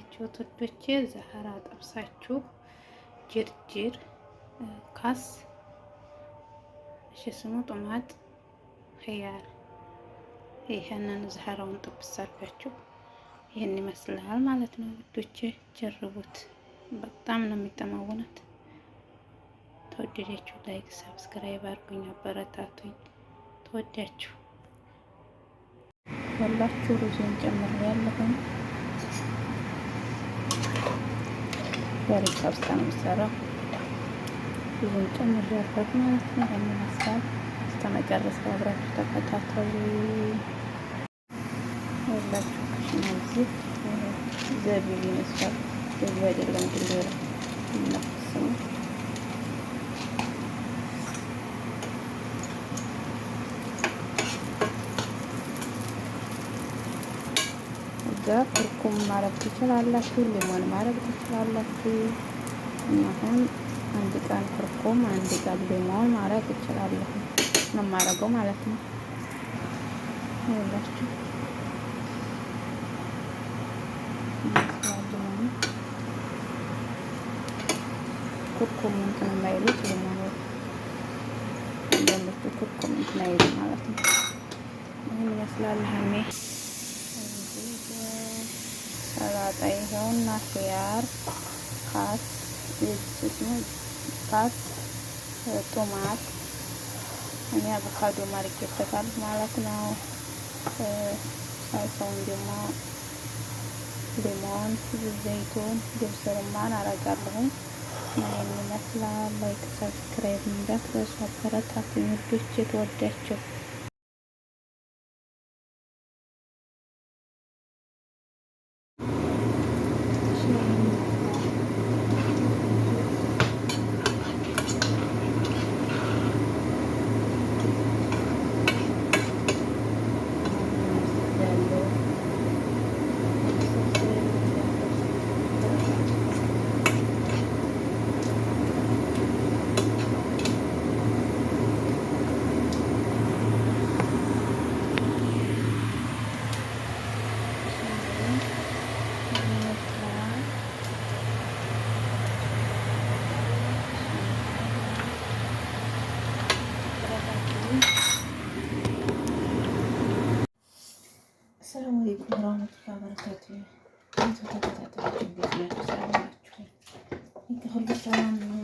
አያችሁት ውዶቼ፣ ዛህራ ጠብሳችሁ ጅርጅር ካስ እሺ ስሙ ጡማጥ ኸያር ይህንን ዛህራውን ጥብስ አድርጋችሁ ይህን ይመስላል ማለት ነው ውዶቼ፣ ጀርቡት። በጣም ነው የሚጠማው እውነት። ተወደዳችሁ like፣ subscribe አድርጉኝ፣ አበረታቱኝ። ተወዳችሁ ሁላችሁ ሩዝን ጨምሬያለሁኝ። ዛሬ ካብሳ ነው የምሰራው። ሩዝን ጨምሬያለሁ ማለት ነው። ይህን ይመስላል። እስከ መጨረሻው አብራችሁ ተከታተሉ። ሁላችሁ ክሽና እዚህ ዘቢብ ይመስላል። ዘቢብ አይደለም ግን ሌላ ነው። እዛ ኩርኩም ማረግ ትችላላችሁ፣ ሊሞን ማረግ ትችላላችሁ። አሁን አንድ ቀን ኩርኩም አንድ ቀን ሊሞን ማረግ እችላለሁ ነው የማረገው ማለት ነው። ይኸውላችሁ ኩርኩም እንትን የማይሉት ሊሞኑ አንዳንዶቹ ኩርኩም እንትን አይሉ ማለት ነው። ይህን ይመስላል ሀሜ ሰላጣ ይኸውና፣ ኪያር፣ ካስ ካስ፣ ቶማት እኔ አቮካዶ ማርጌበታል ማለት ነው። ሳልሳውን ደግሞ ሊሞን፣ ዘይቱን፣ دبس رمان አረጋለሁኝ። ይህን ይመስላል። like subscribe እንዳትረሱ። አበረታቱኝ ውዶቼ፣ ተወዳቸው። አሰላሙ አለይኩም ወራህመቱላሂ ወበረካቱ። ተከታታዮች እንዴት ናችሁ? ሰላም ናችሁ? ሁሉ ሰላም ነው